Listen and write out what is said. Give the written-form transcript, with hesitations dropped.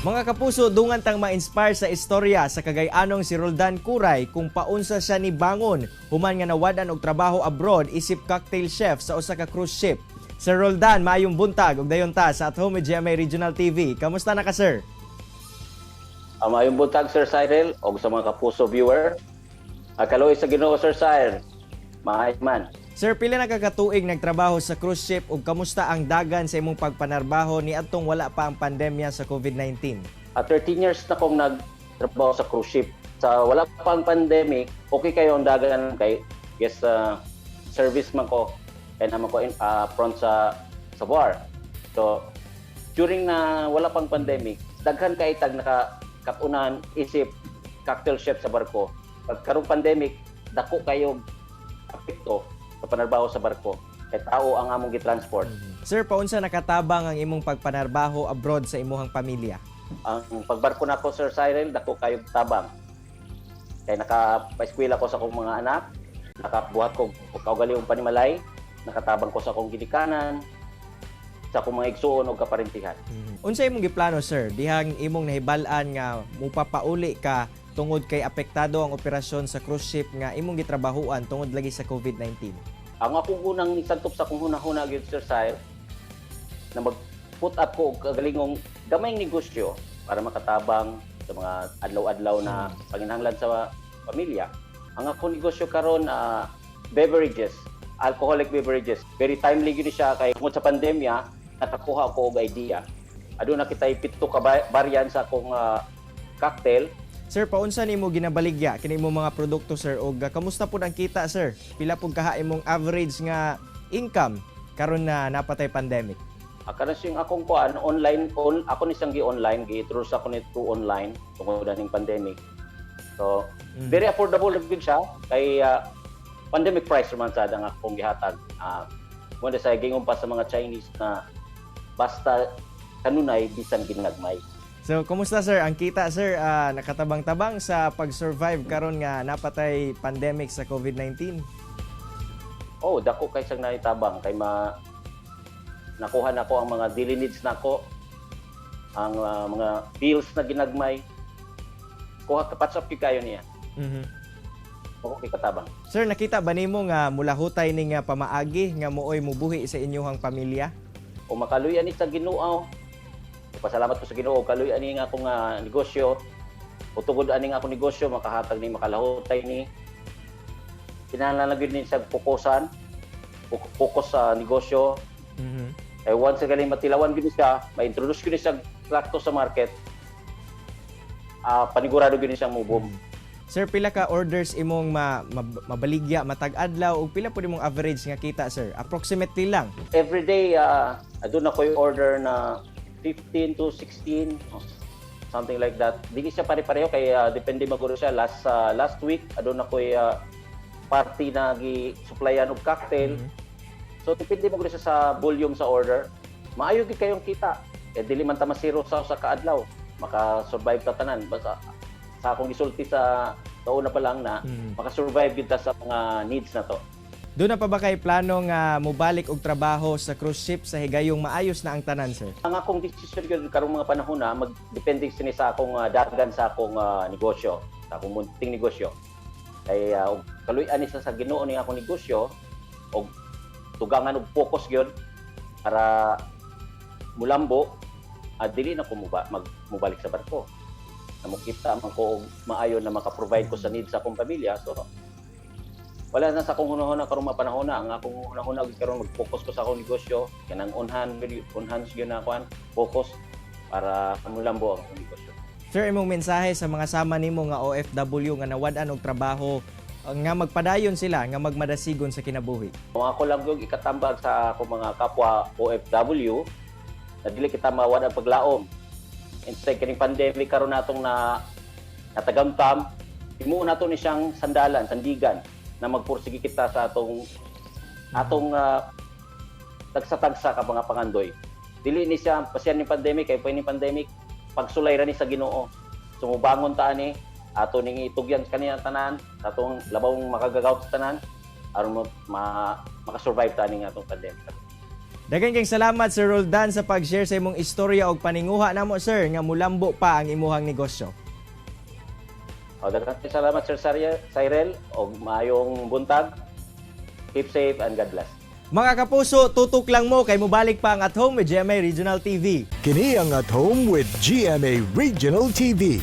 Mga kapuso, dungan tang ma-inspire sa istorya sa Cagay-anong si Roldan Curay kung paunsa siya ni bangon human nga nawad-an og trabaho abroad isip cocktail chef sa usa ka cruise ship. Sir Roldan, maayong buntag ug dayon ta sa At Home with GMA Regional TV. Kamusta na ka, sir? Maayong buntag, Sir Cyril, og sa mga kapuso viewer. Kaluoy sa Ginoo, Sir Cyril. Maayo man. Sir, pila na ka katuig nagtrabaho sa cruise ship ug kamusta ang dagan sa imong pagpanarbaho ni adtong wala pa ang pandemya sa COVID-19? 13 years na kong nagtrabaho sa cruise ship. Sa wala pa ang pandemic, okay kayo ang dagan kay yes, service man ko kay naman ko in, front sa bar. So during na wala pang pandemic, daghan kay tag naka katunan isip cocktail chef sa barko. Pag karong pandemic, dako kayo apekto sa panarbaho sa barko. Kay tao ang among gitransport. Sir, paunsa nakatabang ang imong pagpanarbaho abroad sa imuhang pamilya? Ang pagbarko nako, Sir Cyril, dako kayo tabang. Kay naka-paeskwela ko sa akong mga anak, nakabuhat ko kaugalingong panimalay, nakatabang ko sa akong ginikanan, sa akong mga igsuon og kaparentihan. Unsa imong giplano, sir, dihang imong nahibal-an nga mupapauli ka tungod kay apektado ang operasyon sa cruise ship nga imong gitrabahuan tungod lagi sa COVID-19? Ang akong unang nisantop sa akong hunahuna gyud, Sir Cyril, na mag-put up ko og kagalingong gamayng negosyo para makatabang sa mga adlaw-adlaw na panginahanglan sa pamilya. Ang akong negosyo karon, beverages, alcoholic beverages. Very timely gyud siya kay tungod sa pandemya nakakuha ko og idea. Aduna kitay pito ka variant sa akong cocktail. Sir, paunsa nimo ginabaligya kini imong mga produkto, sir, ug kamusta pud ang kita, sir? Pila pud kaha imong average nga income karon na napatay pandemic? Karon yung akong kuan online on ako ni siyang gi-online, gi-introduce ako ni to online tungod aning pandemic. So, very affordable ra gyud siya kay pandemic price man sad ang akong gihatag. Mo na sa gingon pa sa mga Chinese na basta kanunay bisan ginagmay. So, kumusta, sir? Ang kita, sir, nakatabang-tabang sa pag-survive karon nga napatay pandemic sa COVID-19? Oh, dako kay sang naitabang kay ma nakuha nako ang mga daily needs nako, ang mga bills na ginagmay. Kuha ka patch up gyud kayo niya. Dako kay katabang. Sir, nakita ba nimo nga mulahutay ni nga pamaagi nga mooy mubuhi sa inyong pamilya? O makaluyan ni sa Ginoo. Pasalamat ko sa Ginoo kaluyan ni nga akong negosyo. O tungod ani nga akong negosyo makahatag ni makalahutay ni. Kinahanglan lang gyud ni sa fokusan. Focus sa negosyo. Eh once galing matilawan gyud ni siya, ma-introduce gyud ni siya sakto sa market. Panigurado gyud ni siyang mo-boom. Sir, pila ka orders imong mabaligya matag adlaw ug pila pud imong average nga kita, sir? Approximately lang. Every day aduna ko yung order na 15 to 16, oh, something like that. Dili siya pare-pareho kay depende maguro siya. Last week aduna ko party na gi-supplyan og cocktail. So depende maguro siya sa volume sa order. Maayo gyud kayong kita. Eh dili man ta masiro sa usa ka adlaw. Maka-survive ta tanan. Basta sa akong gisulti sa una pa lang na maka-survive gyud ta sa mga needs na to. Duna pa ba kay plano nga mobalik og trabaho sa cruise ship sa higayong maayos na ang tanan, sir? Ang akong decision gyud karong mga panahon na magdepende sini sa akong dagan sa akong negosyo, sa akong munting negosyo. Kay kaluy-an ni sa Ginoo ni akong negosyo og tugangan og focus gyud para mulambo, dili na ko mubalik sa barko. Na mokita man ko og maayo na maka-provide ko sa needs sa akong pamilya. So wala na sa akong hunahuna karong mga panahon na. Ang akong hunahuna gyud karon, mag-focus ko sa akong negosyo, kanang on hands gyud na kuan focus para mulambo ang akong negosyo. Sir, imong mensahe sa mga sama nimo nga OFW nga nawad-an og trabaho, nga magpadayon sila nga magmadasigon sa kinabuhi. Kung ako lang yung ikatambag sa akong mga kapwa OFW na dili kita mawad ang paglaom. Instead kining pandemic karon natong na natagamtam, himuon nato ni siyang sandalan, sandigan na magpursige kita sa atong atong tagsa-tagsa ka mga pangandoy. Dili ni siya pasyan ni pandemic kay ni pandemic pagsulay ra ni sa Ginoo. Sumubangon ta ani ato ning itugyan sa kaniya tanan, atong labawng makagagaw sa tanan aron makasurvive ta ani nga atong pandemic. Daghan kayong salamat, Sir Roldan, sa pag-share sa imong istorya og paninguha namo, sir, nga mulambo pa ang imuhang negosyo. O, daghan kayong salamat, Sir Cyril, og maayong buntag. Keep safe and God bless. Mga kapuso, tutok lang mo kay mobalik pa ang At Home with GMA Regional TV. Kini ang At Home with GMA Regional TV.